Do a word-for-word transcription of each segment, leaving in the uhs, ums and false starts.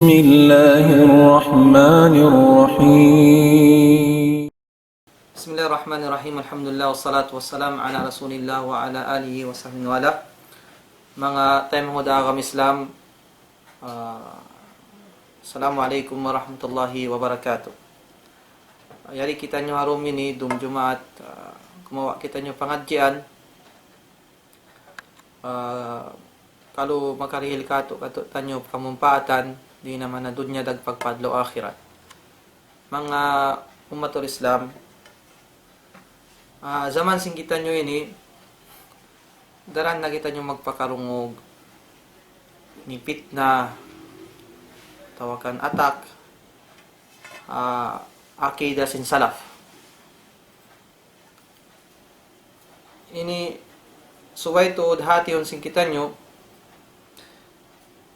بسم الله الرحمن الرحيم. بسم الله الرحمن الرحيم. الحمد لله والصلاة والسلام على رسول الله وعلى آله وصحبه وعلى. Manga taymanghud ha agama Islam, ah, Assalamu alaykum warahmatullahi wabarakatuh. Yari kitaniyu ha dum ini, dum Jumaat, ah, gumawa' kitaniyu pangadjian, ah, kalu makarihil katu', katu'taniyu kamumpaatan, dayn ha dunya dayng pagpadlaw akhirat. Manga ummatul Islam, ah, jaman sin kitaniyu ini, daran na kitaniyu magpakarungug, ini pitna, atawa kan attack, ah, akida sin salaf. Ini subay tuud hatihun sin kitaniyu,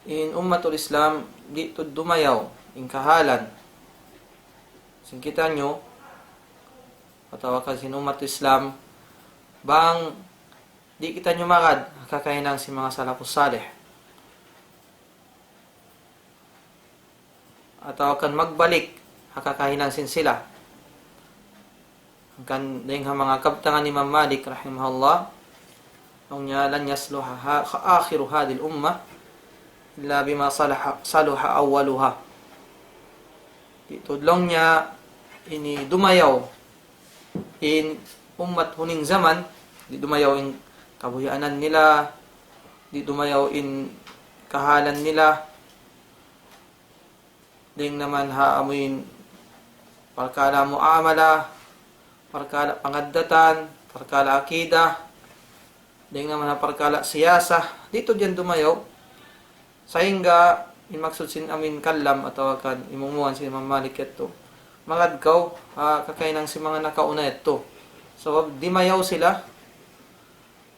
in ummatul Islam di' tuud dumayaw in kahalan sin kitaniyu, atawa kan sin ummatul Islam, bang di' kitaniyu magad ha kakahinang sin manga salafus salih, atawa kan magbalik ha kakahinang sin sila. Hangkan dayn ha manga kabtangan Imam Malik rahimahullah, laung niya, لن يصلح ها-، آخر هذه الأمة إلا بما صلح، صلح أولها. Di' tuud, laung niya, ini dumayaw in ummat huning jaman, di' dumayaw in kabuhianan nila, di' dumayaw in kahalan nila, dayn naman ha amuin parkala' muamala, parkala' pangaddatan, parkala' akida, dayn naman ha parkala' siyasa, di' tuud yan dumayaw. Sahingga in maksud sin amuin kalam atawa kan imumuan sin Imam Malik yadtu, magad kaw ha kakahinang sin manga nakauna yadtu. Sabab dimayaw sila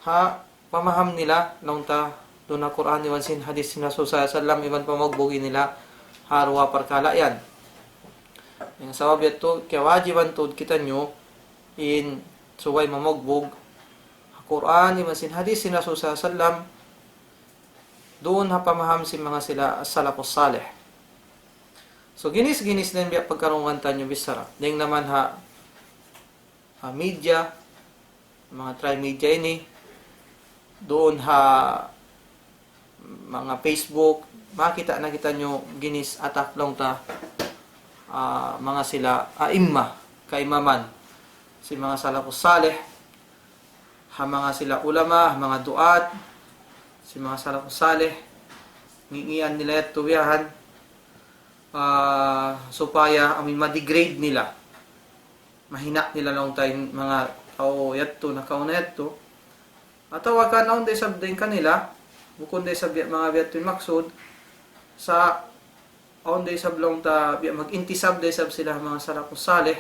ha pamaham nila, laung ta, duun ha Qur'an iban sin hadith sin Rasul sallallahu alayhi wasallam, iban pamagbugi nila ha duwa parkala' yan. Dayn ha sabab yadtu, kiyawajiban tuud kitaniyu in subay mamugbug ha Qur'an iban sin hadith sin Rasul sallallahu alayhi wasallam, duun ha pamaham sin manga sila as-salafus salih. So, ginis-ginis na in biya' pagkarungugan taniyu bichara. Dayn naman ha, ha media, manga tri-media ini, duun ha manga Facebook, makakita' na kitaniyu ginis attack, laung ta, ah, manga sila a'imma, kaimaman sin manga salafus salih, ha manga sila ulama, ha manga du'at, sin manga salafus salih, ngingiyan nila yadtu biyahan, ah, supaya amuin ma-degrade nila, mahina' nila, laung ta, in manga tau yadtu, nakauna yadtu. Atawa kan awn da isab dayn kanila, bukun da isab biya' manga biya' yadtu in maksud, sa' awn da isab, laung ta, biya' mag-intisab da isab sila ha manga salafus salih.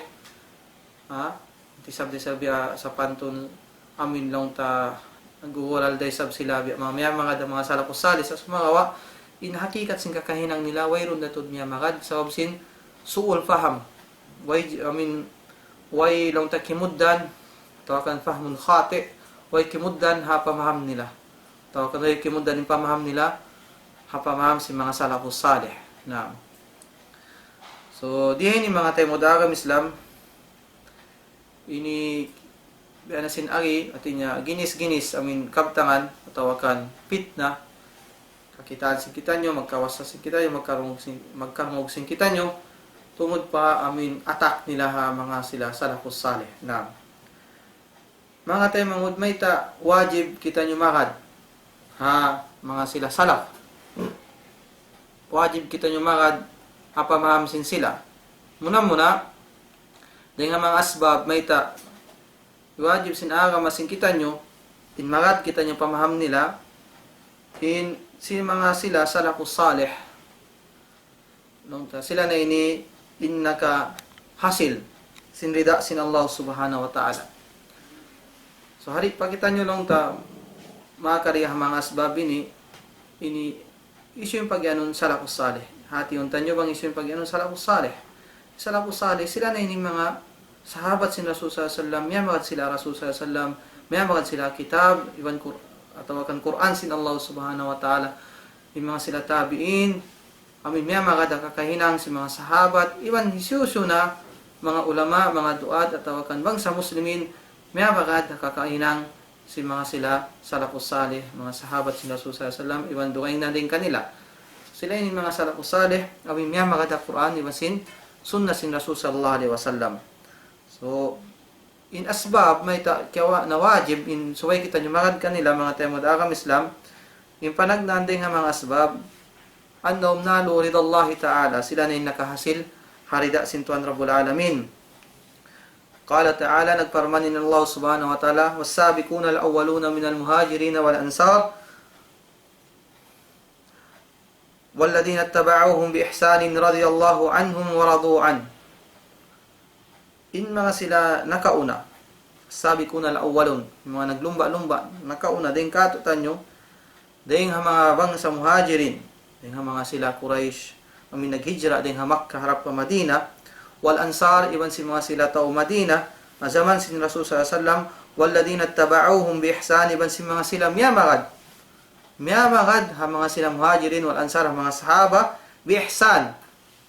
Ha? Intisab da isab biya' sapantun amuin, laung ta, naggugural da isab sila biya' manga miyamagad ha manga salafus salih, sa' sumagawa' in hakikat sin kakahinang nila, wayruun da tuud miyamagad, sabab sin su'ul faham. Way, amuin, way, laung ta, kimugdan, atawa kan fahmun khati', way kimugdan ha pamaham nila. Atawa kan way kimugdan in pamaham nila ha pamaham sin manga salafus salih. Naam. So, di ini manga taymanghud ha agama Islam, ini biya' na sin agi, hati niya ginis-ginis, amuin kabtangan, atawa kan pitna, kakitaan sin kitaniyu, magkawasa sin kitaniyu, magkarungug sin, magkarungug sin kitaniyu, tungud pa amuin attack nila ha manga sila salafus salih. Naam. Manga taymanghud, mayta' wajib kitaniyu magad ha manga sila salaf? Wajib kitaniyu magad ha pamaham sin sila. Muna-muna, dayn ha manga asbab mayta' wajib sin agama sin kitaniyu, in magad kitaniyu pamaham nila, in sin manga sila salafus salih. Laung ta, sila na ini in nakahasil sin rida sin Allah Subhanahu wa Ta'ala. So, hari pa kitaniyu, laung ta, makari ha manga asbab ini, ini hisiyu in pagiyanun salafus salih. Hatihun taniyu bang hisiyu in pagiyanun salafus salih. Salafus salih, sila na ini manga sahabat sin Rasul sallallahu alayhi wasallam, miyamagad sila ha Rasul sallallahu alayhi wasallam, miyamagad sila ha kitab, iban Qur-, atawa kan Qur'an sin Allah Subhanahu wa Ta'ala, in manga sila tabi'in, amuin miyamagad ha kakahinang sin manga sahabat, iban hisiyu-siyu na manga ulama, manga duat, atawa kan bangsa muslimin, miyamagad ha kakahinang sin manga sila salafus salih, manga sahabat sin Rasul sallallahu alayhi wasallam, iban dugaing na dayn kanila. Sila ini manga salafus salih, amuin miyamagad ha Qur'an, iban sin sunnah sin Rasul sallallahu alayhi wasallam. So, in asbab mayta' kiyawa' na wajib in subay kitaniyu magad kanila, manga taymanghud ha agama Islam, in panagnaan dayn ha manga asbab, أنهم نالوا رضا الله تعالى, sila na in nakahasil ha rida sin Tuhan Rabbul Alamin. قال تعالى, nagparman in Allah subhanahu wa ta'ala, والسابقون الأولون من المهاجرين والأنصار والذين اتبعوهم بإحسان رضي الله عنهم ورضوا عنه. In manga sila nakauna, السابقون الأولون, in manga naglumba'-lumba', nakauna dayn kātu'niyu, dayn ha manga bangsa Muhajirin, dayn ha manga sila Quraysh, amuin naghijra dayn ha Makkah harap pa Madinah, والأنصار, iban sin manga sila tau Madinah, ha jaman sin Rasul sallallahu alayhi wasallam, والذين اتبعوهم بإحسان, iban sin manga sila miyamagad, miyamagad ha manga sila Muhajirin والأنصار, ha manga sahaba, بإحسان,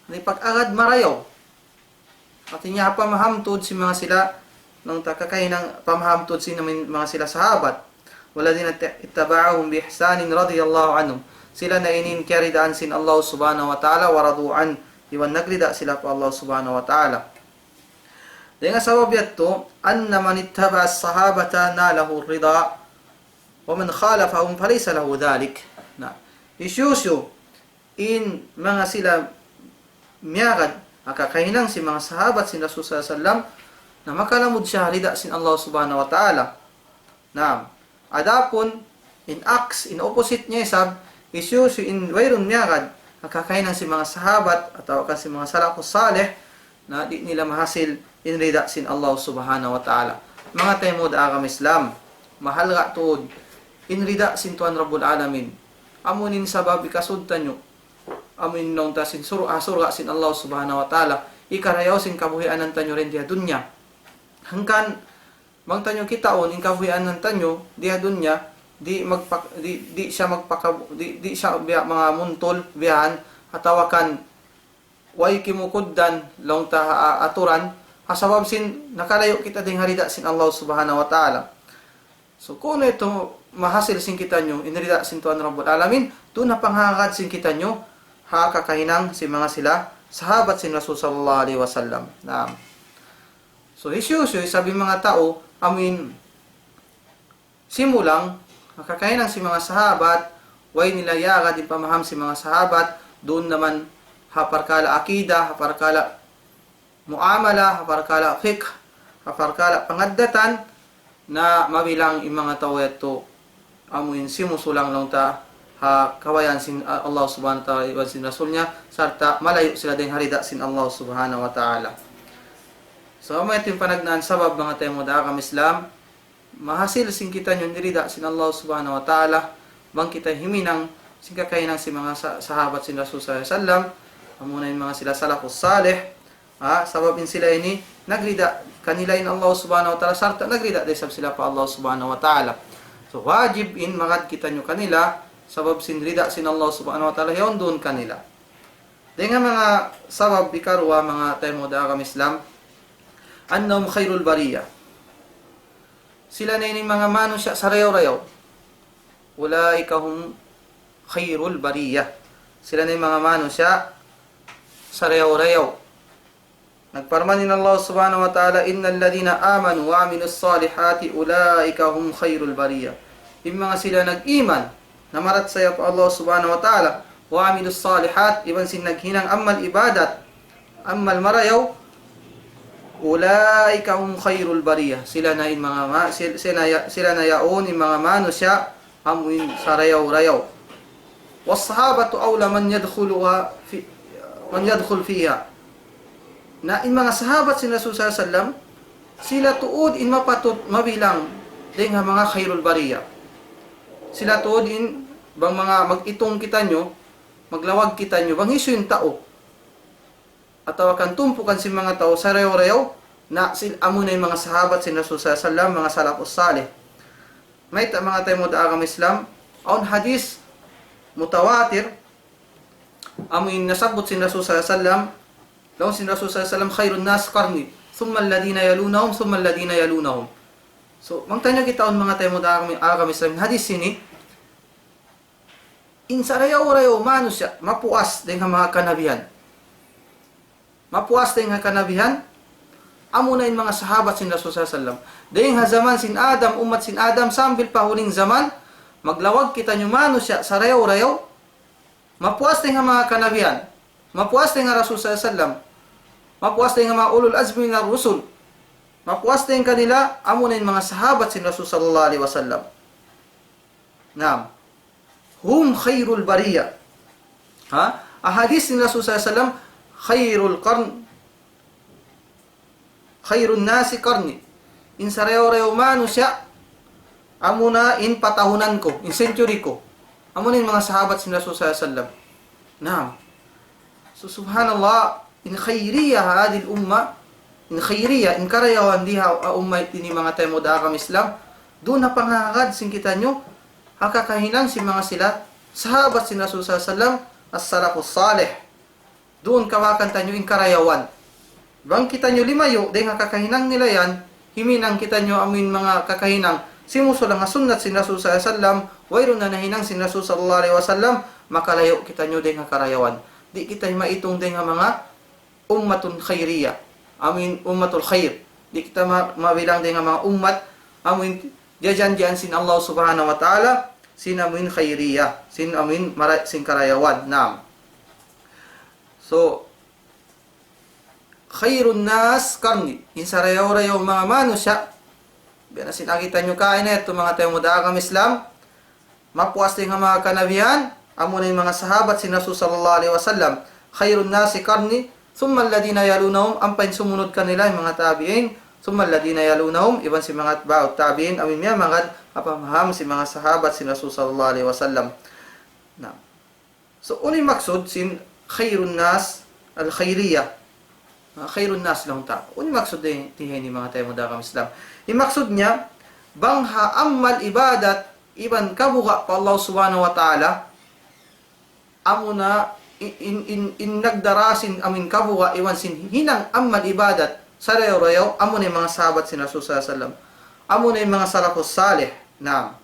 ini pag-agad marayaw. Hāti niya, ha pamaham tuud sin manga sila, nung ta kakahinang pamaham tuud sin manga sila sahabat. والذين ات-، اتبعوهم بإحسان رضي الله عنهم. Sila na ini in kiyaridaan sin Allah subhanahu wa ta'ala, ورضوا عنه. Iban nagrida sila pa Allah subhanahu wa ta'ala. Dayn ha sabab yadtu, أن من اتبع الصحابة ناله الرضا، ومن خالفهم فليس له ذلك. Na, hisiyu-siyu in manga sila miyagad ha kakahinang sin manga sahabat sin Rasul sallallahu alayhi wasallam, na makalamud siya ha rida sin Allah subhanahu wa ta'ala. Naam. Adapun in aks, in opposite niya isab, hisiyu-siyu in wayruun miyagad ha kakahinang sin manga sahabat atawa kan sin manga salafus salih, na di' nila mahasil in rida sin Allah subhanahu wa ta'ala. Manga taymanghud ha agama Islam, mahalga' tuud in rida sin Tuhan Rabbul Alamin. Amu in sabab hikasud taniyu, amu in laung ta sin sur-, ha surga' sin Allah subhanahu wa ta'ala, hikarayaw sin kabuhianan taniyu dayn di ha dunya. Hangkan bang taniyu kitaun in kabuhianan taniyu di ha dunya, di' magpak-, di', di' siya magpaka-, di', di' siya biya' manga muntul biya' yan, atawa kan way kimugdan laung ta ha aturan, ha sabab sin nakalayu' kita dayn ha rida sin Allah subhanahu wa ta'ala. So, kunu' yadtu mahasil sin kitaniyu in rida sin Tuhan Rabbul Alamin, duun na panghagad sin kitaniyu ha kakahinang sin manga sila sahabat sin Rasul sallallahu alayhi wasallam. Naam. So, hisiyu-siyu isab in manga tau, amuin simulang ha kakahinang sin manga sahabat, way nila iyagad in pamaham sin manga sahabat, duun na man ha parkala' akida, ha parkala' muamala, ha parkala' fiqh, ha parkala' pangaddatan, na mabilang in manga tau yadtu amuin simusulang laung ta ha kabayaan sin Allah subhanahu wa ta'ala iban sin Rasul niya, sarta' malayu' sila dayn ha rida sin Allah subhanahu wa ta'ala. So, amu yadtu in panagnaan sabab, manga taymanghud ha agama Islam, mahasil sin kitaniyu in rida sin Allah subhanahu wa ta'ala, bang kita huminang sin kakahinang sin manga sa-, sahabat sin Rasul sallallahu alayhi wasallam, amuna in manga sila salafus salih, ha, sabab in sila ini nagrida kanila in Allah subhanahu wa ta'ala, sarta' nagrida da isab sila pa Allah subhanahu wa ta'ala. So, wajib in magad kitaniyu kanila, sabab sin rida sin Allah subhanahu wa ta'ala, yaun duun kanila. Dayn ha manga sabab hikaruwa, manga taymanghud ha agama Islam, أنهم خير البرية. Sila na ini manga manusiya' sarayaw-rayaw. أولئك هم خير البرية. Sila na in manga manusiya' sarayaw-rayaw. Nagparman in Allah subhanahu wa ta'ala, إن الذين آمنوا وعملوا الصالحات أولئك هم خير البرية. In manga sila nag-iman, namarachaya pa Allah subhanahu wa ta'ala, وعملوا الصالحات, iban sin naghinang amal ibadat, amal marayaw, أولئك هم خير البرية. Sila na in manga ma-, sil-, sila ya-, sila na yaun in manga manusiya' amuin sarayaw-rayaw. والصحابة أولى من يدخلها في، من يدخل فيها. Na in manga sahabat sin Rasul sallallahu alayhi wasallam, sila tuud in mapatut mabilang dayn ha manga khairul bariyah. Sila tuud in, bang manga mag-itung kitaniyu, maglawag kitaniyu, bang hisiyu in tau atawa kan tumpukan sin manga tau sarayaw-rayaw, na sil-, amuna in manga sahabat sin Rasul sallallahu alayhi wasallam, manga salafus salih. Mayta', manga taymanghud ha agama Islam, awn hadith mutawatir, Amu in nasabbut sin Rasul sallallahu alayhi wasallam, laung sin Rasul sallallahu alayhi wasallam, خير الناس قرني ثم الذين يلونهم ثم الذين يلونهم. So, bang tanyu kita awn manga taymanghud agama, agama Islam, hadith ini, in sarayaw-rayaw manusiya', mapuas dayn ha manga kanabihan. Mapuas dayn ha kanabihan, amuna in manga sahabat sin Rasul sallallahu alayhi wasallam. Dayn ha jaman sin Adam, ummat sin Adam, sambil pa huling jaman, maglawag kitaniyu manusiya', sarayaw-rayaw, mapuas dayn ha manga kanabihan, mapuas dayn ha Rasul sallallahu alayhi wasallam, mapuas dayn ha manga ulul azmi minar rusul, mapuas dayn kanila, amuna in manga sahabat sin Rasul sallallahu alayhi wasallam. Naam. هم خير البرية. Ha? Ha hadith sin Rasul sallallahu alayhi wasallam, خير القرن خير الناس قرني. In sarayaw-rayaw manusiya', amuna in patahunan ku, in century ku. Amuna in manga sahabat sin Rasul sallallahu alayhi wasallam. Naam. So, subhanallah, in khairiyah hadhihi al-ummah, in khairiyah, in karayawan di ha, ha ummat ini, manga taymanghud agama Islam, duun na pangagad sin kitaniyu, ha kakahinang sin manga sila, sahabat sin Rasul sallallahu alayhi wasallam, as-salafus salih. Duun kawakan taniyu in karayawan. Bang kitaniyu limayu' dayn ha kakahinang nila yan, himinang kitaniyu amuin manga kakahinang simusulang ha sunnat sin Rasul sallallahu alayhi wasallam, wayruun na nahinang sin Rasul sallallahu alayhi wasallam, makalayu' kitaniyu dayn ha karayawan. Di' kita maitung dayn ha manga ummatun khairiyah. Amuin ummatul khair. Di' kita ma-, mabilang dayn ha manga ummat, amuin jajanjian sin Allah subhanahu wa ta'ala, sin amuin khairiyah, sin amuin mara-, sin karayawan. Naam. So, خير الناس قرني. In sarayaw-rayaw manga manusiya'. Biya' na sin agi taniyu kaina yadtu, manga taymanghud agama Islam. Mapuas dayn ha manga kanabihan, amuna in manga sahabat sin Rasul sallallahu alayhi wasallam. خير الناس قرني ثم الذين يلونهم, ampa in sumunud kanila in manga tabi'in, ثم الذين يلونهم, iban sin manga atba'ut tabi'in, amuin miyamagad ha pamaham sin manga sahabat sin Rasul sallallahu alayhi wasallam. Naam. So, unu in maksud sin خير الناس الخيرية. Ah, خير الناس laung ta. Unu in maksud di, di ini, manga taymanghud agama Islam? In maksud niya, bang ha amal ibadat iban kabuga' pa Allah subhanahu wa ta'ala, amuna in, in, in, in nagdara sin amuin kabuga' iban sin hinang amal ibadat sarayaw-rayaw, amuna in manga sahabat sin Rasul sallallahu alayhi wasallam. Amuna in manga salafus salih. Naam.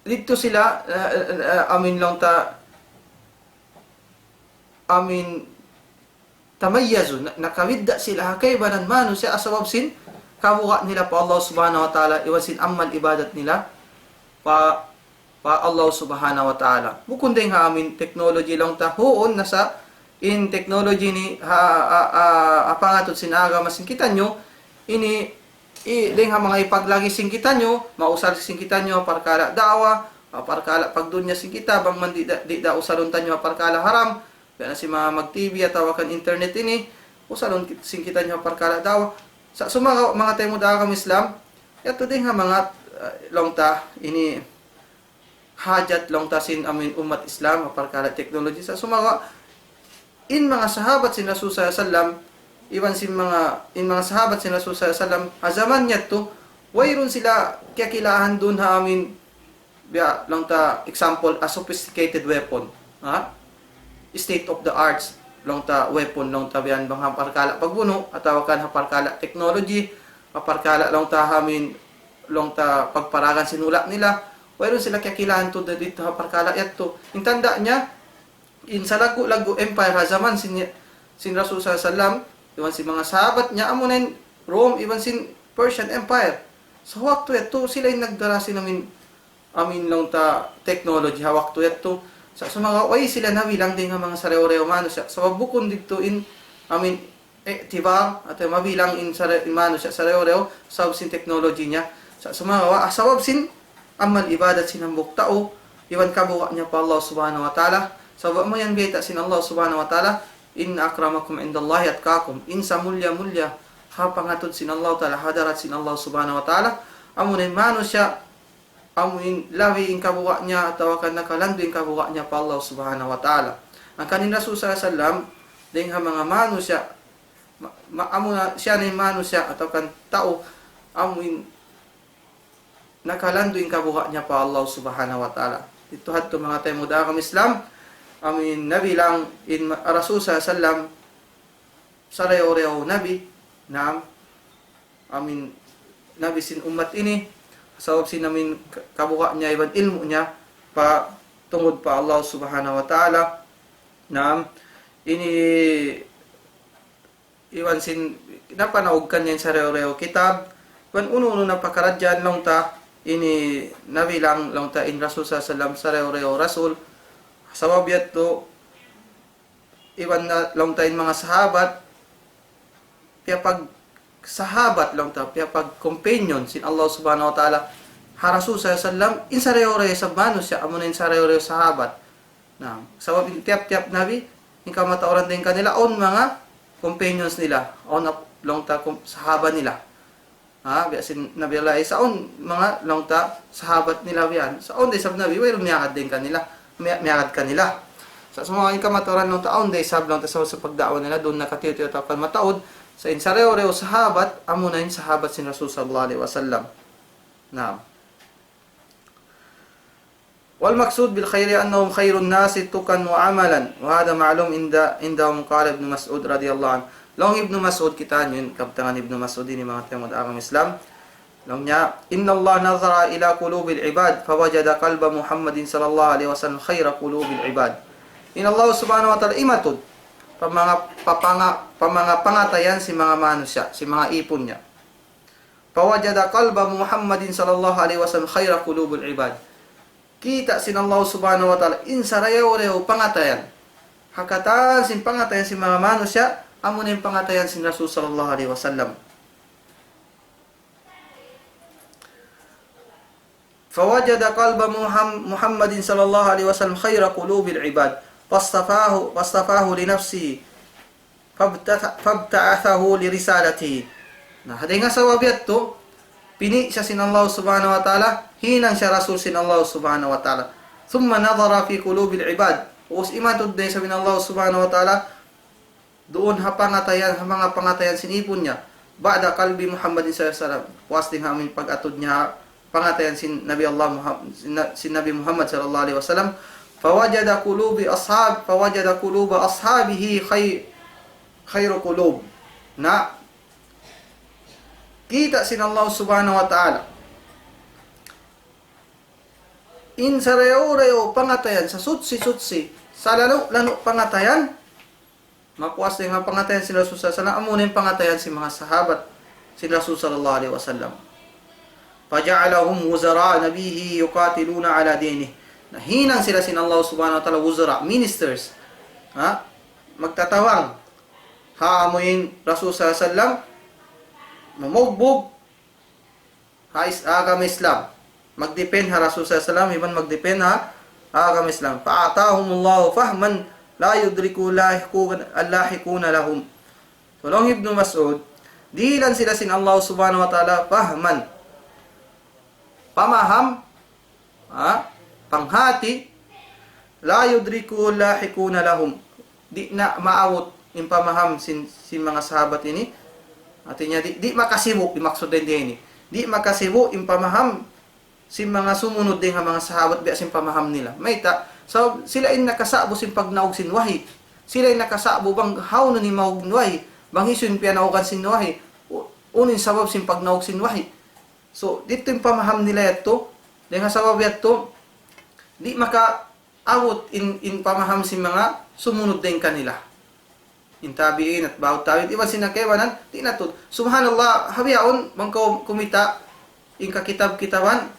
Didtu sila, eh, eh, eh, amuin laung ta, amuin tamayyazu, na-, nakabidda' sila ha kaibanan manusiya' sabab sin kabuga' nila pa Allah subhanahu wa ta'ala, iban sin amal ibadat nila pa, pa Allah subhanahu wa ta'ala. Bukun dayn ha amuin technology laung ta, huun na sa in technology ini ha, ha, ha, ha pangatud sin agama sin kitaniyu, ini, i, dayn ha manga ipaglagi sin kitaniyu, mausal sin kitaniyu ha parkala' da'wa, ha parkala' pagdunya sin kita, bang man di' da, di' da usalun taniyu ha parkala' haram, biya' na sin manga mag-T V atawa kan internet ini, usalun ki-, sin kitaniyu ha parkala' da'wa. Sa' sumagawa' manga taymanghud agama Islam, yadtu dayn ha manga, ah, laung ta, ini, hajat laung ta sin amuin ummat Islam, ha parkala' technology. Sa' sumagawa', in manga sahabat sin Rasul sallallahu alayhi wasallam, iban sin manga, in manga sahabat sin Rasul sallallahu alayhi wasallam, ha jaman yadtu, wayruun sila kiyakilahan duun ha amuin, biya' laung ta example, a sophisticated weapon. Ha? State of the arts, laung ta weapon, laung ta biya' yan bang ha parkala' pagbunu', atawa kan ha parkala' technology, ha parkala' laung ta ha amuin, laung ta pagparagan sin hula' nila, wayruun sila kiyakilahan tuud didtu ha parkala' yadtu. In tanda' niya, in salaggu'-laggu' empire ha jaman sin, sin Rasul sallallahu alayhi wasallam, iban sin manga sahabat niya, amuna in Rome, iban sin Persian Empire. Sa' waktu yadtu, sila in nagdara sin amuin, amuin laung ta technology ha waktu yadtu. Sa' sumagawa', way sila nabilang dayn ha manga sarayaw-rayaw manusiya'. Sabab bukun didtu in, amuin, i'tibar, atawa mabilang in sara-, in manusiya' sarayaw-rayaw, sabab sin technology niya. Sa' sumagawa', ah, sabab sin amal ibadat sin hambuuk tau, iban kabuga' niya pa Allah subhanahu wa ta'ala. Sabab amu yan bayta' sin Allah subhanahu wa ta'ala, إن أكرمكم عند الله أتقاكم. In samulliya-mulliya ha pangatud sin Allah ta'ala, hadarat sin Allah subhanahu wa ta'ala, amuna in manusiya', amuin labi in kabuga' niya atawa kan nakalandu' in kabuga' niya pa Allah subhanahu wa ta'ala. Hangkan in Rasul sallallahu alayhi wasallam, dayn ha manga manusiya', ma-, ma-, amuna siya na in manusiya' atawa kan tau, amuin nakalandu' in kabuga' niya pa Allah subhanahu wa ta'ala. Didtu hadtu manga taymanghud agama Islam, amin nabi lang in ma-, Rasul sallallahu alayhi wasallam, sarayaw-rayaw nabi, naam, amin nabi sin ummat ini, sabab sin amin ka-, kabuga' niya iban ilmu' niya pa tungud pa Allah Subhanahu wa Ta'ala. Naam, ini iban sin napanaug kaniya in sarayaw-rayaw kitab, iban unu-unu na pakaradjaan laung ta, ini nabi lang laung ta in Rasul sallallahu alayhi wasallam sarayaw-rayaw Rasul. Sabab yadtu, iban na laung ta in manga sahabat, piyapag-sahabat laung ta, piyapag-companion sin Allah Subhanahu wa Ta'ala ha Rasul sallallahu alayhi wasallam, in sarayaw-rayaw isab manusiya', amuna in sarayaw-rayaw sahabat. Na, sabab in tiyap-tiyap nabi, in kamatauran dayn kanila, awn manga companions nila, awn ap-, laung ta kum-, sahaba nila. Ha, biya' sin Nabi Allah Isa, awn manga laung ta sahabat nila biya' yan. Sa' awn da isab nabi, wayruun miyagad dayn kanila, miya-, miyagad kanila. Sa', sa' manga in kamatauran laung ta, awn da isab laung ta sa, sa pagda'wa nila, duun na katiyu-tiyu tau kan mataud. Sa' in sarayaw-rayaw sahabat, amuna in sahabat sin Rasul sallallahu alayhi wasallam. Naam. والمقصود بالخير أنهم خير الناس تقى وعملا، وهذا معلوم عند، عندهم. قال ابن مسعود رضي الله عنه. Laung Ibnu Mas'ud, kitaa niyu in kabtangan Ibnu Mas'ud ini, manga taymanghud ha agama Islam. Laung niya, إن الله نظر إلى قلوب العباد فوجد قلب محمد صلى الله عليه وسلم خير قلوب العباد. In Allah Subhanahu wa Ta'ala imatud pa manga, pa panga-, pa manga pangatayan sin manga manusiya', sin manga īpun niya. فوجد قلب محمد صلى الله عليه وسلم خير قلوب العباد. Kita' sin Allah Subhanahu wa Ta'ala in sarayaw-rayaw pangatayan ha katan sin pangatayan sin manga manusiya', amuna in pangatayan sin Rasul sallallahu alayhi wasallam. فوجد قلب محم-، محمد صلى الله عليه وسلم خير قلوب العباد، فاصطفاه، فاصطفاه لنفسه، فابتث-، فابتعثه لرسالته. Na, dayn ha sabab yadtu, pini' siya sin Allah Subhanahu wa Ta'ala, hinang siya Rasul sin Allah Subhanahu wa Ta'ala. ثم نظر في قلوب العباد. Ubus imatud da isab in Allah Subhanahu wa Ta'ala, duun ha pangatayan, ha manga pangatayan sin īpun niya. بعد قلب محمد صلى الله عليه وسلم. Puas dayn ha amun pag-atud niya ha pangatayan sin Nabi Allah Muham-, sin Na-, sin Nabi Muhammad sallallahu alayhi wasallam. فوجد قلوب أصحاب، فوجد قلوب أصحابه خي-، خير قلوب. Na, kita' sin Allah Subhanahu wa Ta'ala in sarayaw-rayaw pangatayan, sasuchi-suchi, salanu'-lanu' pangatayan, mapuas dayn ha pangatayan sin Rasul sallallahu alayhi wasallam, amuna in pangatayan sin manga sahabat sin Rasul sallallahu alayhi wasallam. فجعلهم وزراء نبيه يقاتلون على دينه. Na, hinang sila sin Allah Subhanahu wa Ta'ala wuzara, ministers. Ha? Magtatabang ha amu in Rasul sallallahu alayhi wasallam, mamugbug ha is-, agama Islam. Mag-defend ha Rasul sallallahu alayhi wasallam, iban mag-defend ha agama Islam. فأعطاهم الله فهما لا يدركه اللاحقون، اللاحقون لهم. So, laung Ibnu Mas'ud, dihilan sila sin Allah Subhanahu wa Ta'ala fahman, pamaham, ha, panghati, لا يدركه اللاحقون لهم. Di' na maabut in pamaham sin, sin manga sahabat ini. Hāti niya, di', di' makasibu', di' maksud dayn di ini. Di' makasibu' in pamaham sin manga sumunud dayn ha manga sahabat biya' sin pamaham nila. Mayta', sabab sila in nakasa'bu sin pagnaug sin wahi. Sila in nakasa'bu bang hawnu in maug in wahi. Bang hisiyu in piyanaugan sin wahi. U-, unu in sabab sin pagnaug sin wahi. So, didtu in pamaham nila yadtu. Dayn ha sabab yadtu, di' makaabut in, in pamaham sin manga sumunud dayn kanila. In tabi'in, atba'u tabi'in, iban sin kaibanan, di' na tuud. Subhanallah, ha bihaun, bang kaw kumita', in kakitab-kitaban,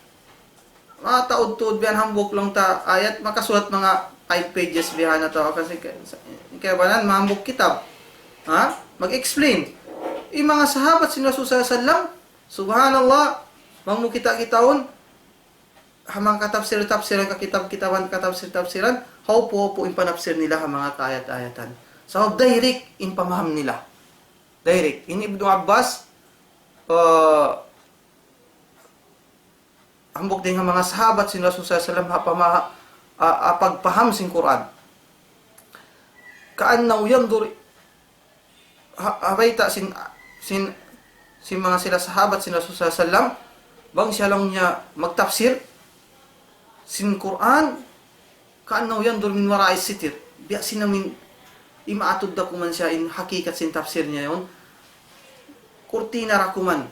mataud-tuud biya' hambuuk laung ta ayat, makasulat manga five pages biya' na tau, kasi ka-, sa-, in kaibanan, mahambuuk kitab. Ha? Mag-explain. In manga sahabat sin Rasul sallallahu alayhi wasallam, subhanallah, bang mu kita'-kitaun, ha manga katapsir-tapsiran, kakitab-kitaban, katapsir-tapsiran, hawpu-hawpu in panapsir nila ha manga kaayat-ayatan. Sabab direct in pamaham nila. Direct. In Ibnu Abbas, uh, hambuuk dayn ha manga sahabat sin Rasul sallallahu alayhi wasallam ha pamaha-, ah, ah, pagpaham sin Qur'an. كأنه ينظر ha, ha bayta' sin, sin, sin manga sila sahabat sin Rasul sallallahu alayhi wasallam, bang siya laung niya magtapsir sin Qur'an, كأنه ينظر من وراء الستر. Biya' sin amin, imaatud da kuman siya in hakikat sin tafsir niya yaun. Kurtina da kuman.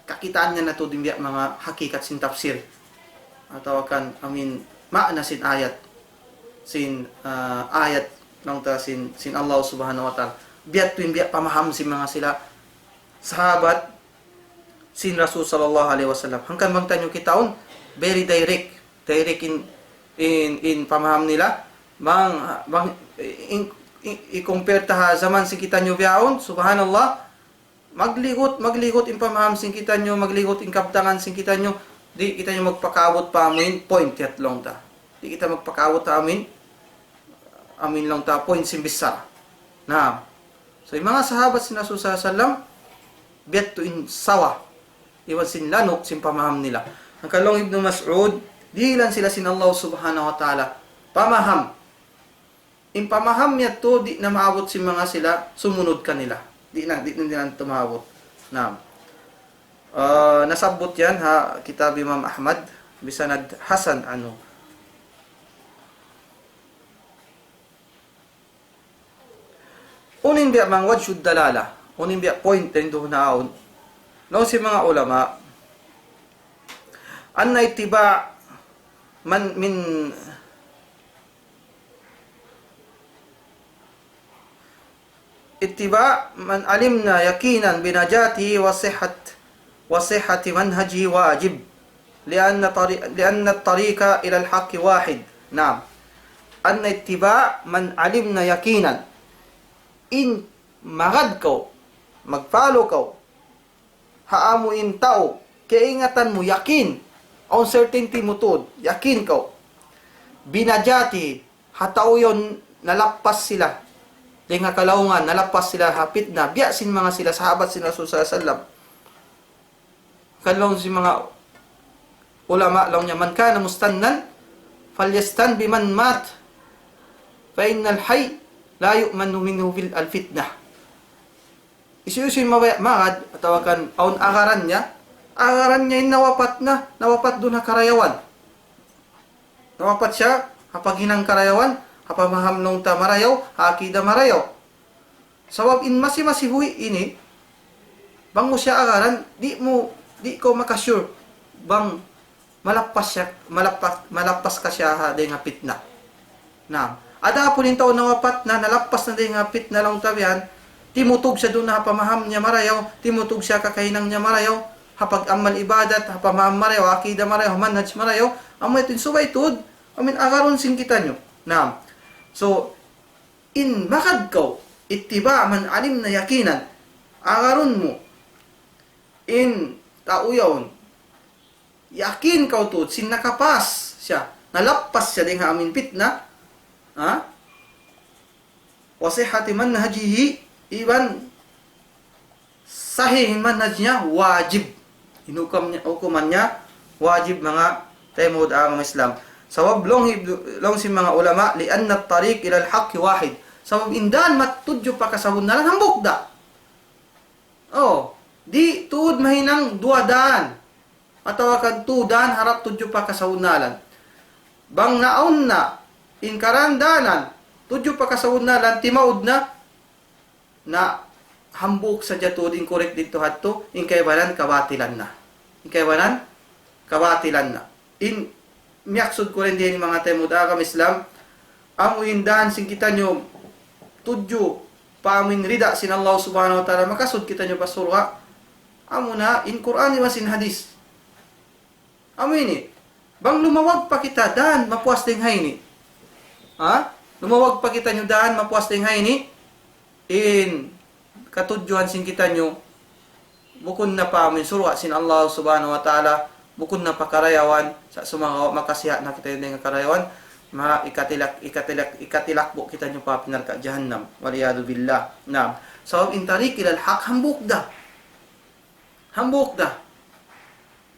Kakitaan niya na tuud in biya' manga hakikat sin tafsir. Atawa kan, amin, maana sin ayat. Sin, ah, ayat laung ta sin, sin Allah Subhanahu wa Ta'ala. Biya' tuud in biya' pamaham sin manga sila sahabat sin Rasul sallallahu alayhi wasallam. Hangkan bang taniyu kitaun, very direct. Direct in, in, in pamaham nila. Bang, bang, in, in, i-compare ta ha jaman sin kitaniyu bihaun, subhanallah, magligut, magligut in pamaham sin kitaniyu, magligut in kabtangan sin kitaniyu, di' kitaniyu magpakaabut pa amuin point yadtu laung ta. Di' kita magpakaabut pa amuin, amuin laung ta point sin bichara. Na. So, in manga sahabat sin Rasul sallallahu alayhi wasallam, biya' tuud in sawa, iban sin lanuk, sin pamaham nila. Hangkan laung Ibnu Mas'ud, dihilan sila sin Allah Subhanahu wa Ta'ala. Pamaham. In pamaham yadtu, di' na maabut sin manga sila sumunud kanila. Di' na, di' na nila tumaabut. Naam. Ah, nasabbut yan ha kitab Imam Ahmad, bisanad hasan anu. Unu in biya' manga wajhud dalala, unu in biya' point dayn duun ha yaun. Laung sin manga ulama, أن اتباع من، من اتباع من علمنا يقينا بنجاته وصحة، وصحة منهجه واجب، لأن طري-، لأن الطريق إلى الحق واحد. نعم. أن اتباع من علمنا يقينا. In magad kaw, mag-follow kaw, ha amu in tau, kaingatan mu, yakin, awn certainty mu tuud, yakin kaw. بنجاته, ha tau yaun nalappas sila dayn ha kalaungan, nalappas sila ha pitna, biya' sin manga sila sahabat sin Rasul sallallahu alayhi wasallam. Hangkan laung sin manga ulama, laung niya, من كان مستنا فليستن بمن مات فإن الحي لا يؤمن منه الفتنة. Hisiyu-siyu in mabaya' magad, atawa kan awn agaran niya, agaran niya in nawapat na, nawapat duun ha karayawan. Nawapat siya ha paghinang karayawan, ha pamaham laung ta marayaw, ha akida marayaw. Sabab in masi-masi buhi' ini, bang mu siya agaran, di' mu, di' kaw maka-sure bang malappas siya, malappas, malappas ka siya ha dayn ha pitna. Na, adapun in tau nawapat na, nalappas na dayn ha pitna laung ta biya' yan, timutug siya duun ha pamaham niya marayaw, timutug siya ha kakahinang niya marayaw, ha pag-amal ibadat, ha pamaham marayaw, ha akida marayaw, ha manhaj marayaw, amu yadtu in subay tuud, amuin agarun sin kitaniyu. Na, so, in magad kaw, اتباع من علمنا يقينا. Agarun mu in tau yaun, yakin kaw tuud, sin nakapas siya, nalappas siya dayn ha amuin pitna, ha? وصحة منهجه, iban sahih in manhaj niya, wajib. In hukum niya, hukuman niya, wajib, manga taymanghud ha agama Islam. Sabab laung hi-, laung sin manga ulama, لأن الطريق إلى الحق واحد. Sabab in dān matudju pa kasabunnalan hambuuk da. Oh, di' tuud mahinang duwa dān. Atawa kan tū dān harap tudju pa kasabunnalan. Bang naawn na in karandanan tudju pa kasabunnalan, timaud na, na hambuuk sadja tuud in correct didtu hadtu, in kaibanan kabatilan na. In kaibanan kabatilan na. In miyaksud ku dayn di ini, manga taymanghud ha agama Islam, amu in dān sin kitaniyu tudju pa amuin rida sin Allah Subhanahu wa Ta'ala, makasud kitaniyu pa surga', amuna in Qur'an iban sin hadith. Amu ini, bang lumawag pa kita dān mapuas dayn ha ini. Ha? Lumawag pa kitaniyu dān mapuas dayn ha ini, in katudjuhan sin kitaniyu, bukun na pa amuin surga' sin Allah Subhanahu wa Ta'ala, bukun na pa karayawan, sa' sumagawa' makasiha' na kita dayn ha karayawan, ma-, ikatilak-, ikatilak-, ikatilakbu' kitaniyu pa api narka' jahannam. والعياذ بالله. Naam. Sabab in tariq ilal haq hambuuk da. Hambuuk da.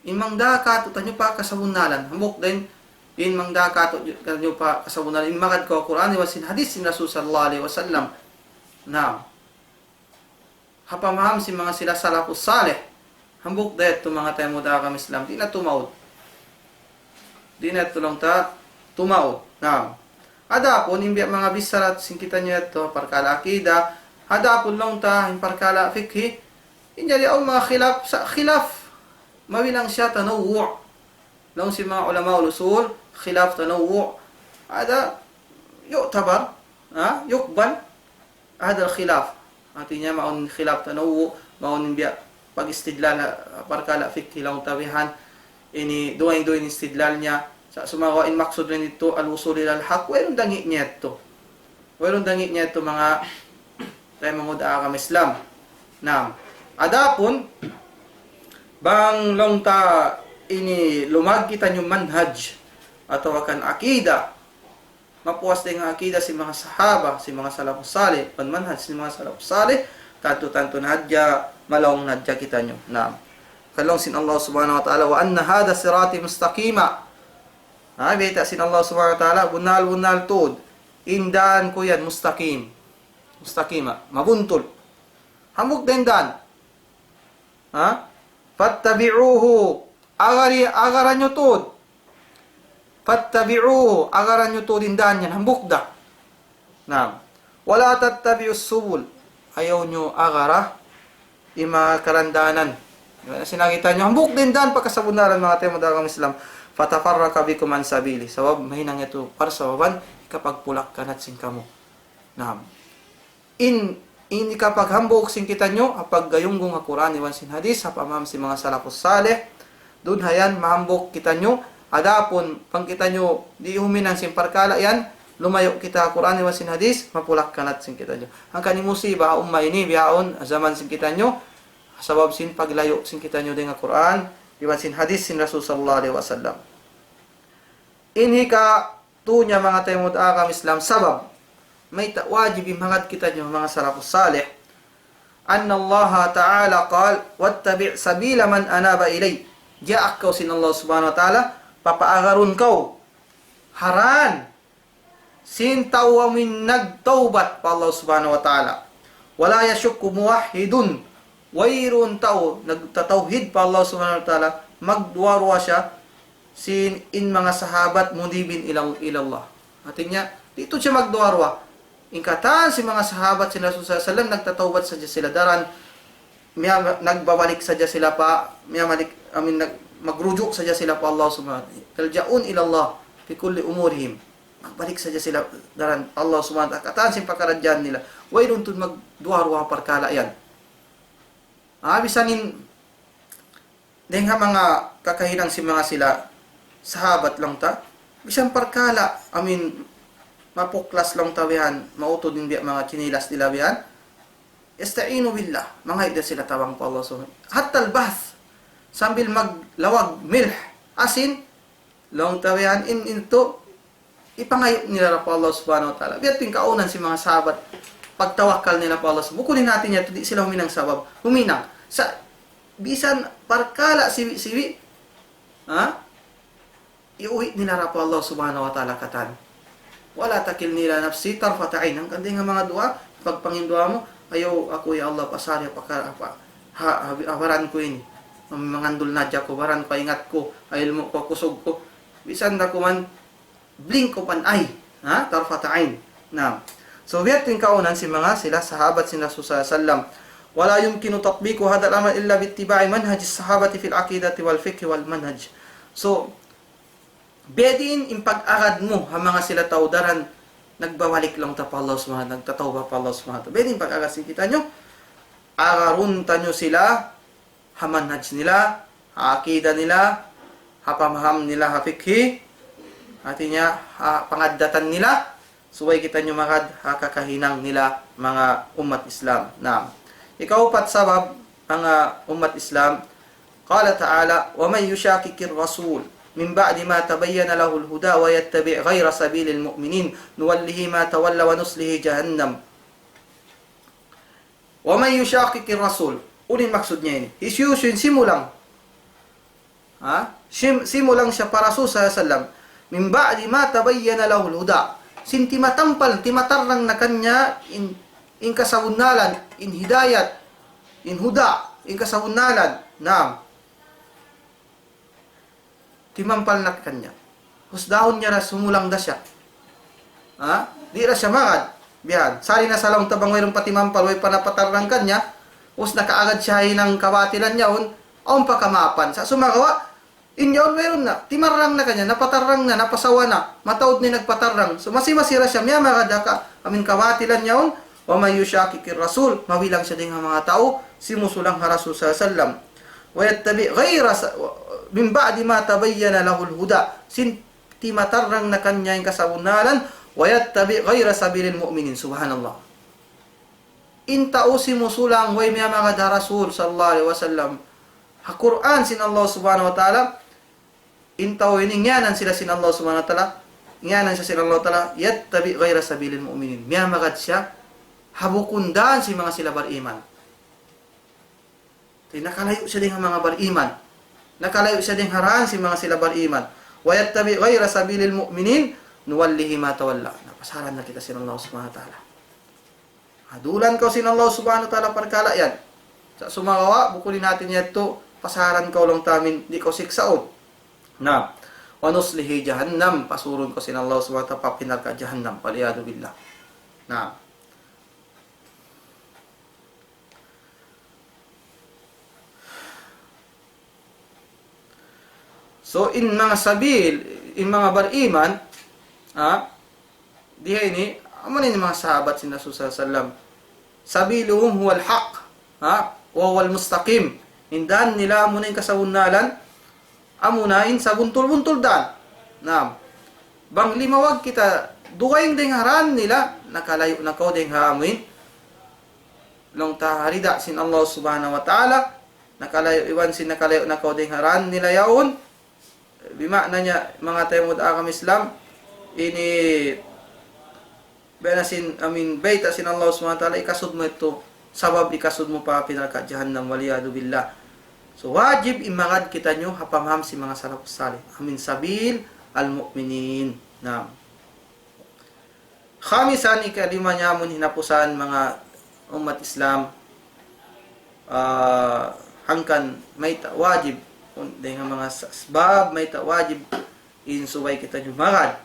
In mangdā kātu'niyu pa kasabunnalan. Hambuuk da in, in mangdā kātu'niyu pa kasabunnalan. In magad kaw Qur'an iban sin hadith sin Rasul sallallahu alayhi wasallam. Naam. Ha pamaham sin manga sila salafus salih. Hambuuk da yadtu, manga taymanghud ha agama Islam. Di' na tumaud. Di' na tuud laung ta tumaud. Naam. Adapun in biya' manga bichara sin kitaniyu yadtu, parkala' akida, adapun laung ta in parkala' fikhi, in jari awn manga khilaf, sa' khilaf, mabilang siya tanawwu'. Laung sin manga ulama usul, khilaf tanawwu'. Ada, yu'tabar, ha? Yuqbal, ada khilaf. Hatinya, mawn khilaf tanawwu', mawn biya' pag-istidlal, ha, parkala' fikhi laung ta bihan. Ini, duwa in, duwa in istidlal niya. Sa' sumagawa' in maksud niya didtu, al-wusul ilal haq, wayruun dangi' niya yadtu. Wayruun dangi' niya yadtu manga taymanghud ha agama Islam. Naam. Adapun, bang laung ta ini lumaggi' kitaniyu manhaj, atawa kan akida, mapuas dayn ha akida sin manga sahaba, sin manga salafus salih, iban manhaj sin manga salafus salih, tantu-tantu na hadja, malaung na hadja kitaniyu. Naam. Laung sin Allah Subhanahu wa Ta'ala, وأن هذا صراطي مستقيما. Ha, bayta' sin Allah Subhanahu wa Ta'ala, bunnal-bunnal tuud in dan ku yan, mustaqim. Mustaqima, mabuntul. Hambuuk da in dan. Ha? فاتبعوه, agari, agara niyu tuud. فاتبعوه, agara niyu tuud in dan yan, hambuuk da. Naam. ولا تتبعوا السبل, ayaw niyu agara in manga karandanan. Di' ba? Sin kitaniyu, hambuuk da in dan pa kasabunnalan, manga taymanghud ha agama Islam. فتفرق بكم عن سبيله. Sabab, mahinang yadtu parsababan, hikapagpulak-kanat sin kamu. Naam. In, in hikapaghambuuk sin kitaniyu, ha paggayunggung ha Qur'an iban sin hadith, ha pamaham sin manga salafus salih, duun ha yan mahambuuk kitaniyu, adapun bang kitaniyu di' huminang sin parkala' yan, lumayu' kita ha Qur'an iban sin hadith, mapulak-kanat sin kitaniyu. Hangkan in musiba ha umma ini, bihaun, ha jaman sin kitaniyu, sabab sin paglayu' sin kitaniyu dayn ha Qur'an, iban sin hadith sin Rasul sallallahu alayhi wasallam. In hikatu niya, manga taymanghud ha agama Islam, sabab mayta' wajib in magad kitaniyu manga salafus salih. أن الله تعالى قال: واتبع سبيل من أناب إلي. Diyaak kaw sin Allah Subhanahu wa Ta'ala, papaagarun kaw ha dan sin tau amuin nagtawbat pa Allah Subhanahu wa Ta'ala. ولا يشك موحد. Wayruun tau nagtatawhid pa Allah Subhanahu wa Ta'ala, magduwa-ruwa siya sin in manga sahabat منيبين إلى، إلى الله. Hatinya, di' tuud siya magduwa-ruwa. In katan sin manga sahabat sin Rasul sallallahu alayhi wasallam, nagtatawbat sadja sila daran, miya-, nagbabalik sadja sila pa, miyabalik, I mean, nag-, magruju' sadja sila pa Allah Subhanahu wa Ta'ala. يلجؤون إلى الله في كل أمورهم. Magbalik sadja sila daran Allah Subhanahu wa Ta'ala. Katan sin pakaradjaan nila. Wayruun tuud magduwa-ruwa parkala' yan. Ah, bisan in, dayn ha manga kakahinang sin manga sila sahabat laung ta. Bisan parkala', I mean, mapuklas laung ta bihan, mautud in biya' manga chinilas nila bihan. يستعينوا بالله. Mangayuun da sila tabang pa Allah Subhanahu wa Ta'ala. حتى البحث. Sambil maglawag milh, asin, laung ta bihan in, in yadtu, ipangayu' nila da pa Allah Subhanahu wa Ta'ala. Biya' ha yan in kaawnan sin manga sahabat. Pagtawakkal nila pa Allah Subhanahu wa Ta'ala. Bukun in hatinya yadtu, di' sila huminang sabab. Huminang. Sa' bisan parkala' siwi'-siwi', ha? Iyuwi' nila da pa Allah Subhanahu wa Ta'ala katan. ولا تكلني إلى نفسي طرفة عين. Hangkan dayn ha manga duwaa, pagpanginduwaa mu, ayaw aku, ya Allah, pasari pa ka-, pa, ha, ha, ha baran ku ini. Mangandul na hadja aku, baran ku, ingat ku, ha ilmu' ku, kusug ku. Bisan da kuman, blink of an eye. Ha? طرفة عين. Naam. So, biya' ha yan in kaawnan sin manga sila sahabat sin Rasul sallallahu alayhi wasallam. ولا يمكن تطبيق هذا الأمر إلا باتباع منهج الصحابة في العقيدة والفقه والمنهج. So, biyadiin in pag-agad mu ha manga sila tau daran nagbabalik laung ta pa Allah Subhanahu wa Ta'ala, nagtatawbat pa Allah Subhanahu wa Ta'ala. Biyadiin in pag-agad sin kitaniyu, agarun taniyu sila, ha manhaj nila, ha akida nila, ha pamaham nila, ha fikhi, hatinya, ha pangaddatan nila, subay kitaniyu magad ha kakahinang nila manga ummat Islam. Naam. Ikaupat sabab, manga ummat Islam, قال تعالى: ومن يشاقق الرسول من بعد ما تبين له الهدى ويتبع غير سبيل المؤمنين نوله ما تولى ونصله جهنم. ومن يشاقق الرسول. Unu in maksud niya ini? Hisiyu-siyu in simulang. Ha? Sim-, simulang siya pa Rasul sallallahu alayhi wasallam. من بعد ما تبين له الهدى. Sin timatampal, timatarrang na kaniya in, in kasabunnalan, in hidayat, in huda, in kasabunnalan. Naam. Timampal na kaniya. Husdahun niya da, sumulang da siya. Ha? Di' da siya magad. Bihan. Sari na sa laung ta bang wayruun pa timampal, way pa napatarrang kaniya, ubus nakaagad siya ha hinang kabatilan yaun, awn pa kamaapan. Sa' sumagawa', in yaun wayruun na, timarrang na kaniya, napatarrang na, napasawa na, mataud na in nagpatarrang. So, masi-masi ra siya, miyamagad ha ka, amuin kabatilan yaun, ومن يشاقق الرسول, mabilang siya dayn ha manga tau, simusulang ha Rasul sallallahu alayhi wasallam. ويتبع غير س-، من بعد ما تبين له الهدى. Sin timatarrang na kaniya in kasabunnalan, ويتبع غير سبيل المؤمنين. Subhanallah. In tau simusulang way miyamagad ha Rasul sallallahu alayhi wasallam, ha Qur'an sin Allah subhanahu wa ta'ala, in tau ini ngiyanan sila sin Allah subhanahu wa ta'ala, ngiyanan siya sin Allah ta'ala, يتبع غير سبيل المؤمنين. Miyamagad siya, ha bukun dan sin manga sila bariman. Di' nakalayu' siya dayn ha manga bariman. Nakalayu' siya dayn ha dan sin manga sila bariman. ويتبع غير سبيل المؤمنين نوله ما تولى. Na, pasaran na kita sin Allah subhanahu wa ta'ala. Hadulan kaw sin Allah subhanahu wa ta'ala parkala' yan. Sa' sumagawa', bukun in hati niya yadtu, pasaran kaw laung ta amuin, di' kaw siksaun. Na, ونصله جهنم, pasurun kaw sin Allah subhanahu wa ta'ala pa narka' jahannam. والعياذ بالله. Na. So, in manga sabil, in manga bariman, ha, di ha ini, amu na in manga sahabat sin Rasul sallallahu alayhi wasallam. سبيلهم هو الحق, ha, وهو المستقيم. In dan nila amu na in kasabunnalan, amu na in sabuntul-buntul dan. Naam. Bang limawag kita, dugaing dayn ha dan nila, nakalayu' na kaw dayn ha amuin. Laung ta ha rida sin Allah subhanahu wa ta'ala, nakalayu' iban sin nakalayu' na kaw dayn ha dan nila yaun. Bima'na niya, manga taymanghud ha agama Islam, ini biya' na sin, amuin, bayta' sin Allah subhanahu wa ta'ala, ikasud mu yadtu, sabab ikasud mu pa api narka' jahannam, والعياذ بالله. So, wajib in magad kitaniyu ha pamaham sin manga salafus salih. Amuin سبيل المؤمنين. Naam. خامسا, ikalima niya amun hinapusan manga ummat Islam, ah, hangkan mayta' wajib, un-, dayn ha manga sa-, sabab mayta' wajib in subay kitaniyu magad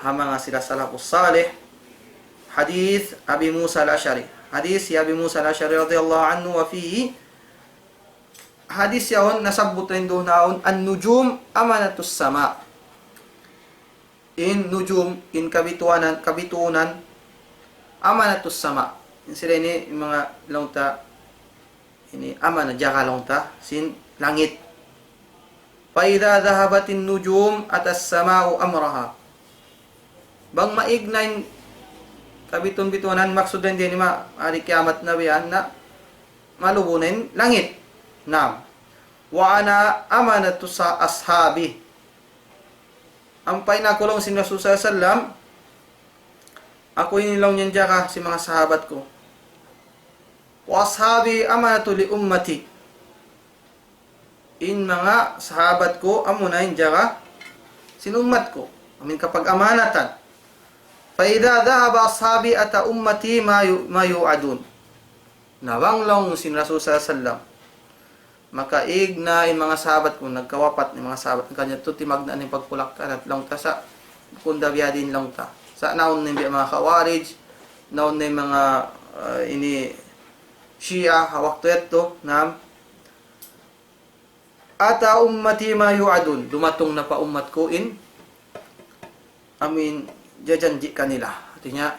ha manga sila salafus salih. Hadith Abi Musa al-Ash'ari. Hadith hi Abi Musa al-Ash'ari radiyallahu anhu, وفيه, hadith yaun nasabbut dayn duun ha yaun, النجوم أمانة السماء. In nujum, in kabituanan, kabituunan, أمانة السماء. In sila ini, in manga laung ta, ini amana, jaga laung ta sin langit. فإذا ذهبت النجوم أتى السماء أمرها. Bang maig na in kabitun-bituanan, maksud dayn di ini ma-, hari kiyamat na biya' na, malubu na in langit. Naam. وأنا أمانة ص-، أصحابي. Ampa in aku laung sin Rasul sallallahu alayhi wasallam, aku ini laung yan jaga sin manga sahabat ku. وأصحابي أمانة لأمتي. In manga sahabat ku, amuna in jaga sin ummat ku. Amuin kapag-amanatan. فإذا ذهب أصحابي أتى أمتي ما يو-، ما يوعدون. Na bang laung sin Rasul sallallahu alayhi wasallam, makaig na in manga sahabat ku, nagkawapat na in manga sahabat, hangkan yadtu timagna' na in pagpulak-an, laung ta sa', bukun da biya' diin laung ta. Sa' naun na in biya' manga Khawarij, naun na in manga, ah, ini Shia, ha waktu yadtu, naam. أتى أمتي ما يوعدون. Dumatung na pa ummat ku in amuin jajanji' kanila. Hati niya,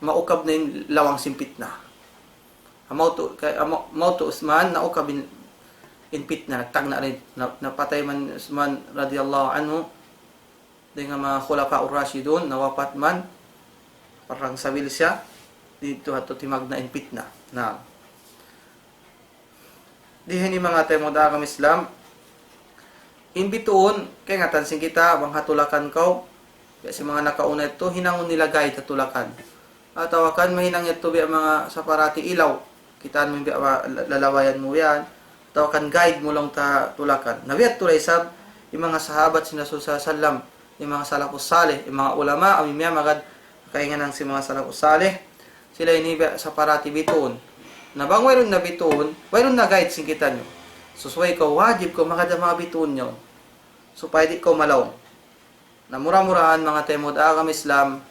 maukab na in lawang sin pitna. Amu yadtu, kay, amu, amu yadtu Usman, naukab in, in pitna, nagtagna' rin, na, napatay man Usman radiyallahu anhu, dayn ha manga Khulafa ur-Rashidun, nawapat man, parang sabil siya, didtu ha yadtu timagna' in pitna. Na. Di ha ini manga taymanghud ha agama Islam, in bituun, kaingatan sin kita, bang ha tulakan kaw, biya' sin manga nakauna yadtu, hinangun nila guide ha tulakan. Atawa kan mahinang yadtu biya' manga saparati ilaw, kitaan mu biya' ma-, la-, lalawayan mu yan. Atawa kan guide mu laung ta tulakan. Na biya' yadtu da isab, in manga sahabat sin Rasul sallallahu alayhi wasallam, in manga salafus salih, in manga ulama, amu in miyamagad, kaingatan sin manga salafus salih, sila ini biya' saparati bituun. Na bang wayruun na bituun, wayruun na guide sin kitaniyu. Subay kaw wajib kaw magad ha manga bituun niyu. Supaya di' kaw malaung. Na mura-murahan manga taymanghud ha agama Islam,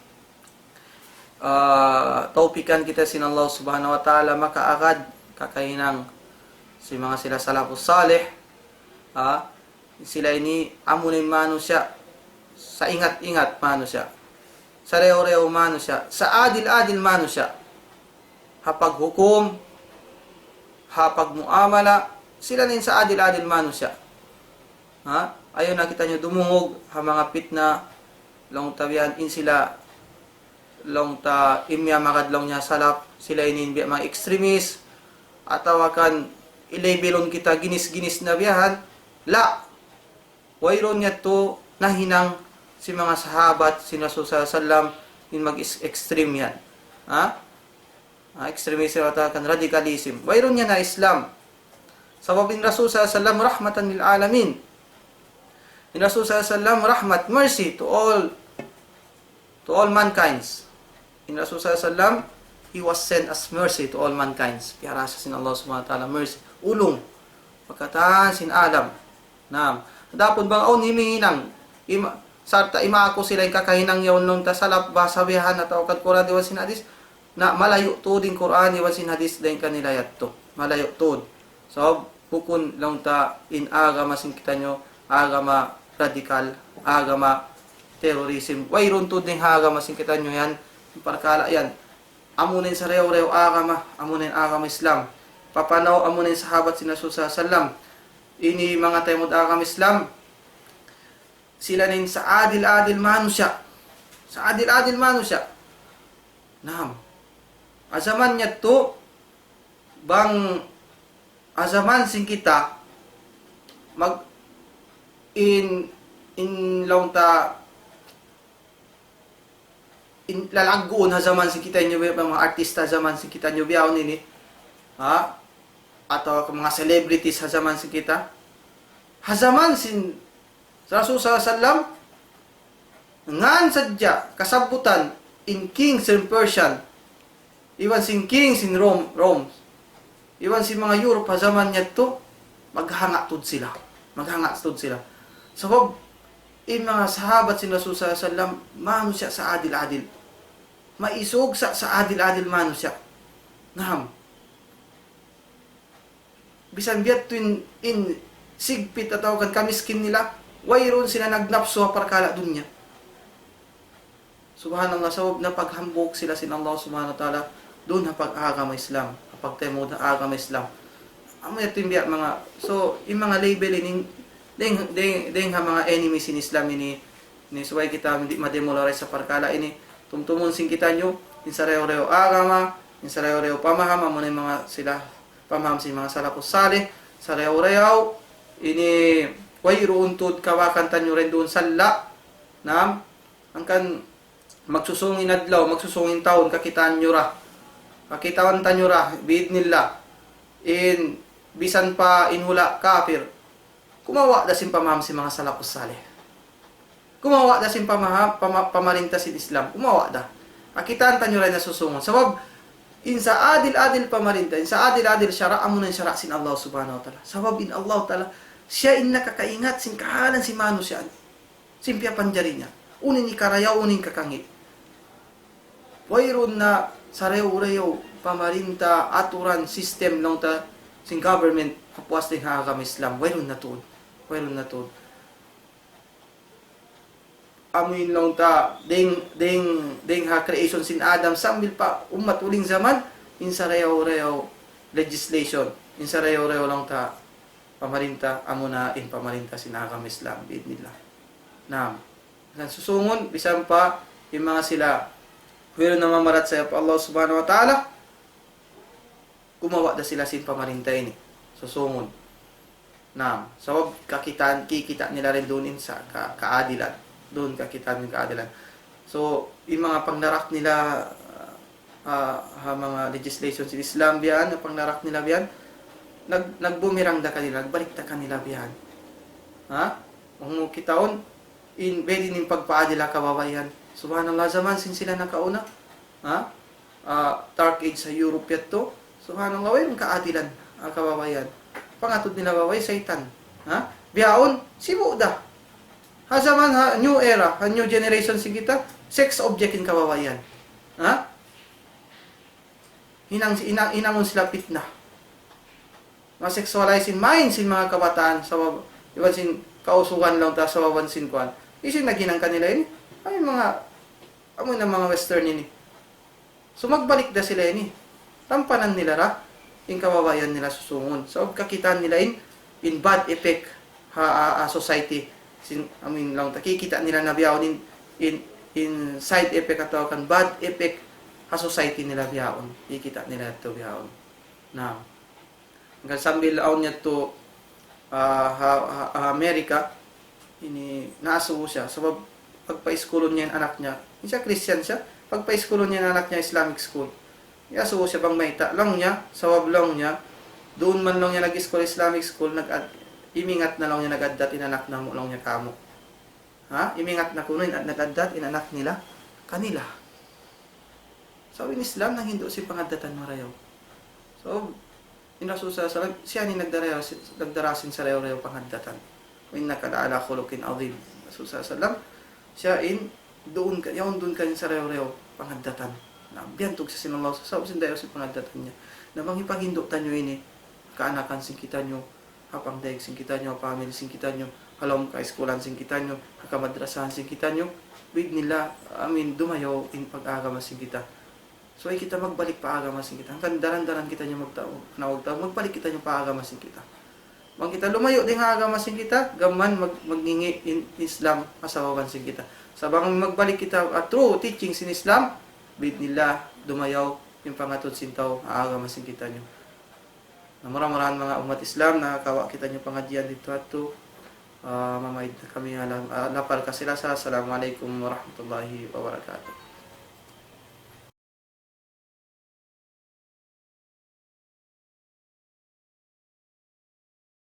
ah, tawpikan kita sin Allah Subhanahu wa Ta'ala makaagad kakahinang sin manga sila salafus salih, ah, sila ini amu na in manusiya', saingat-ingat manusiya', sarayaw-rayaw manusiya', saadil-adil manusiya'. Ha paghukum, ha pagmuamala, sila na in saadil-adil manusiya'. Ha? Ayaw na kitaniyu dumungug ha manga pitna, laung ta biya' yan, in sila, laung ta, in miyamagad laung niya salaf, sila ini in biya' manga extremist, atawa kan i-labelun kita ginis-ginis na biya' yan. La, wayruun yadtu nahinang sin manga sahabat sin Rasul sallallahu alayhi wasallam in mag-extreme yan. Ha? Ah, extremism atawa kan radicalism. Wayruun yan ha Islam. Sabab in Rasul sallallahu alayhi wasallam rahmatan lil alamin. In Rasul sallallahu alayhi wasallam rahmat, mercy to all, to all mankinds. In Rasul sallallahu alayhi wasallam, he was sent as mercy to all mankinds. Piyarasa sin Allah Subhanahu wa Ta'ala mercy. Ulung pa katan sin alam. Naam. Adapun bang awn himihinang, ima-, sarta' imaaku sila in kakahinang yaun laung ta salaf, bahasa biya' yan atawa kan Qur'an iban sin hadis, na malayu' tuud in Qur'an iban sin hadis dayn kanila yadtu. Malayu' tuud. Sabab bukun laung ta in agama sin kitaniyu, agama radikal, agama terrorism. Wayruun tuud dayn ha agama sin kitaniyu yan, parkala' yan. Amu na in sarayaw-rayaw agama, amu na in agama Islam. Papanaw amu na in sahabat sin Rasul sallallahu alayhi wasallam. Ini manga taymanghud agama Islam, sila na in saadil-adil manusiya'. Saadil-adil manusiya'. Naam. Ha jaman yadtu, bang ha jaman sin kita, mag-, in, in laung ta, in lalagguun ha jaman sin kitaniyu, manga artista ha jaman sin kitaniyu bihaun ini. Ha? Atawa kan manga celebrities ha jaman sin kita. Ha jaman sin Rasul sallallahu alayhi wasallam, ngan sadja kasabbutan in king sin Persian, iban sin king sin Rome, Rome, iban sin manga Europe ha jaman yadtu, maghanga' tuud sila. Maghanga' tuud sila. Sabab, in manga sahabat sin Rasul sallallahu alayhi wasallam, manusiya' saadil-adil. Maisug sa, saadil-adil manusiya'. Naam. Bisan biya' yadtu in, in sigpit atawa kan kamiskin nila, wayruun sila nagnapsu ha parkala' dunya. Subhanallah, sabab napaghambuuk sila sin Allah Subhanahu wa Ta'ala, duun ha pag-agama Islam, ha pagtaymanghud ha agama Islam. Amu yadtu in biya' manga, so, in manga label ini, dayn, dayn, dayn ha manga enemy sin Islam ini, ini subay kita di' ma-demoralize ha parkala' ini, tumtumun sin kitaniyu, in sarayaw-rayaw agama, in sarayaw-rayaw pamaham, amu na in manga sila pamaham sin manga salafus salih, sarayaw-rayaw, ini wayruun tuud kabakan taniyu dayn duun salla', naam, hangkan magsusūng in adlaw, magsusūng in tahun, kakitaan niyu ra. Kakitaan taniyu ra, bi'idhnillah. In, bisan pa in hula' kapir. Kumawa' da sin pamaham sin manga salafus salih. Kumawa' da sin pamaham, pama-, pamarinta sin Islam. Kumawa' da. Kakitaan taniyu ra in susūngun. Sabab, in saadil-adil pamarinta, in saadil-adil sara', amu na in sara' sin Allah Subhanahu wa Ta'ala. Sabab in Allah Ta'ala, siya in nakakaingat sin kahalan sin manusiya'. Sin piyapanjari niya. Unu in hikarayaw, unu in kakangi'. Wayruun na sarayaw-rayaw pamarinta, aturan, system laung ta sin government ha puas dayn ha agama Islam. Wayruun na tuud. Wayruun na tuud. Amu in laung ta, dayn, dayn, dayn ha creation sin Adam, sambil pa ummat uling jaman, in sarayaw-rayaw legislation, in sarayaw-rayaw laung ta pamarinta, amu na in pamarinta sin agama Islam, bi'idhnillah. Naam. Hangkan susūngun, bisan pa in manga sila, wayruun na mamarachaya pa Allah Subhanahu wa Ta'ala, kumawa' da sila sin pamarinta ini. Susūngun. Naam. Sabab kakitaan, kikita' nila dayn duun in sa ka-, kaadilan. Duun kakitaan in kaadilan. So, in manga pangdarak nila, ah, ha manga legislation sin Islam biya' yan, pangdarak nila biya' yan, nag-, nagbumerang da kanila, nagbalik da kanila biya' yan. Ha? Bang mu kitaun, in, biyadiin in pagpaadil ha kababaihan. Subhanallah, jaman sin sila nakauna. Ha? Ah, Dark Age ha Europe yadtu. Subhanallah, wayruun kaadilan ha kababaihan. Pangatud nila babai, saytan. Ha? Bihaun, sibu' da. Ha jaman ha, new era, ha new generation sin kita, sex object in kababaihan. Ha? Hinang, hinang, hinangun sila pitna. Ma-sexualize in mind sin manga kabataan, sabab iban sin kausugan laung ta, sababan sin kuwan. Hisiyu in naghinang kanila ini? Ay, manga, amu na manga Western ini. So, magbalik da sila ini. Tampanan nila ra in kababaihan nila susūngun. Sabab kakitaan nila in, in bad effect ha, ha, ha society. Sin, I mean, laung ta, kikita' nila na bihaun in, in, in side effect atawa kan bad effect ha society nila bihaun. Kikita' nila yadtu bihaun. Na, hangkan sambil awn yadtu, ah, ha, ha, ha Amerika, ini naasubu siya. Sabab pagpaiskulun niya in anak niya, in siya Christian siya, pagpaiskulun niya in anak niya Islamic school. Iyasubu siya bang mayta', laung niya, sabab laung niya, duun man laung niya nag-iskul Islamic school, nag-ad-, imingat na laung niya nag-addat in anak namu' laung niya kāmu'. Ha? Imingat na kunu' in ad-, nag-addat in anak nila kanila. So, in Islam, nanghindu' sin pangaddatan marayaw. So, in Rasul sallallahu alayhi wasallam, siya in nagdarayaw, nagdara sin sarayaw-rayaw pangaddatan. وإنك لعلى خلق عظيم. Rasul sallallahu alayhi wasallam, siya in duun ka, yaun duun ka in sarayaw-rayaw pangaddatan. Na, biyantug siya sin Allah, sabab sin dayaw sin pangaddatan niya. Na, bang hipaghindu' taniyu ini, kaanakan sin kitaniyu, ha pangdaig sin kitaniyu, ha pamilya sin kitaniyu, ha lawm kaiskulan sin kitaniyu, ha kamadrasahan sin kitaniyu, bi'idhnillah, amin, dumayaw in pag-agama sin kita. So, ay kita magbalik pa agama sin kita. Hangkan daran-daran kitaniyu magtau, na magtau, magbalik kitaniyu pa agama sin kita. Bang kita lumayu' dayn ha agama sin kita, gam mayan mag-, magngingi' in Islam ha sababan sin kita. Sa' bang magbalik kita, ah, through teaching sin Islam, bi'idhnillah, dumayaw in pangatud sin tau ha agama sin kitaniyu. Na, mura-murahan manga ummat Islam, nakakawa' kitaniyu pangadjian didtu ha yadtu. Ah, mamaid na kami ha la-, ah, lapal kasi-lasa. Assalamu alaykum warahmatullahi wabarakatuh.